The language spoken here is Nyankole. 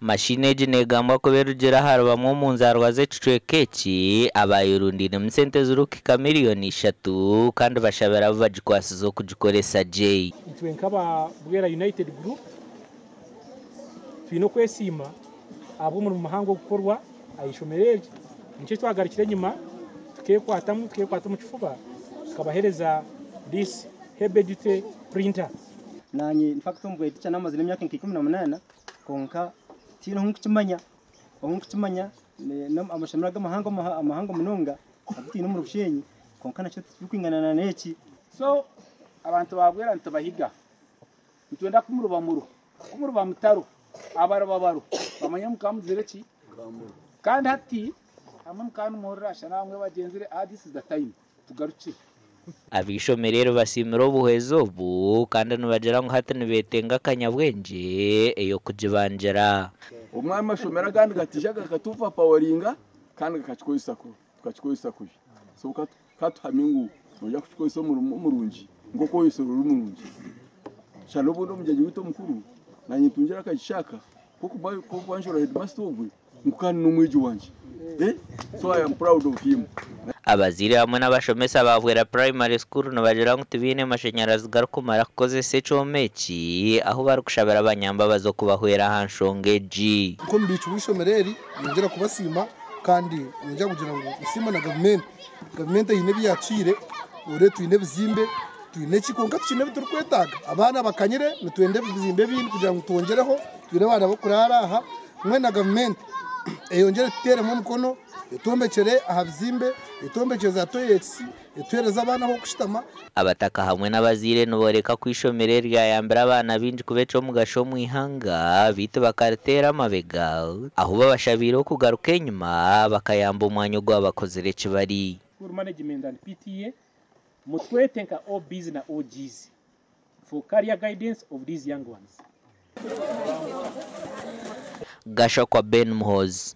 Mashini egi negambwa kuba erugire ahari bamwe omu nzaarwa z'ekicweka eki abayerundiinemu sente zirikuhika 3 miriyoni kandi bashabire abu bagikwasize okugikoresa gye. Itwe nk'aba Bwera United Group twine okwesiima ahabw'omurimo muhango ogukorwa aha ishomero eri. Nikyo twagarukire enyima tukekwatamu, tukekwata omu kifuba, tukabahereza this heavy duty printer. Nanye in fact omu bweticha namazire emyaka nka 18, konka tiine ohu nkukimanya, ohu nkukimanya amashomero aga amahango munonga agu twine omuri Bushenyi, konka nakyo tikirikwingana n'eki. So abantu ba Bwera nitubahiga, nitwenda kumuruba muru kumuruba mutaro, abaruba baru bamanye mukaba mugizire ki. Kandi hati hamwe mukaba nimuhurira shana bamwe bagyenzire, ah, this is the time tugarukire. Ab'eishomero eri basiimire obuhwezi obu kandi nibagira ngu hati nibeetenga akanyabwengye ey'okugibangira. Omwe amashomero agandi gatija gakatuoverpoweringa kandi gakakikozesa, tukakikozesa kubi. So katuhamye ngu noija kukikozesa omurimo murungi nk'oku oyesire ori murungi. Shana obundi omugyenyi waitu omukuru nanye ntungire akagishaka kokubanjura headmaster ogwe ngu kandi n'omwegi wangye. So I am proud of him. Abazaire hamwe n'abashomesa ba Bwera Primary School nibagira ngu tibaine mashanyarazi garikumara kukozesa ekyoma eki, ahu barikushabira abanyambabazi okubahwera aha nshonga egi. Nk'omubiiki w'eishomero eri, nyongyera kubasiima kandi nyongyera kugira ngu nsiima na gavumenti. Gavumenti eine ebi yatuhaire, ore twine ebizimbe, twine eki, kwonka tukiine ebi turikwetaaga. Abaana bakanyire, nitwenda ebizimbe ebindi kugira ngu twongyereho, twine abaana b'okuraara aha. Mbwenu na gavumenti eyongyere etuteeremu omukono, etwombekyere aha bizimbe, etwombekyere za toilets, etuheereze abaana ah'okushutama. Abataka hamwe n'abazaire niboreka ku ishomero eri ryayambire abaana baingi kuba eky'omugasho omu ihanga, beitu bakariteera amabega ahu babashabiire okugaruka enyima bakayamba omwanya ogu abakozire ekibari. School management and PTA, mutwete nka OBs na OGs for career guidance of these young ones. Gashakwa Ben Muhozi.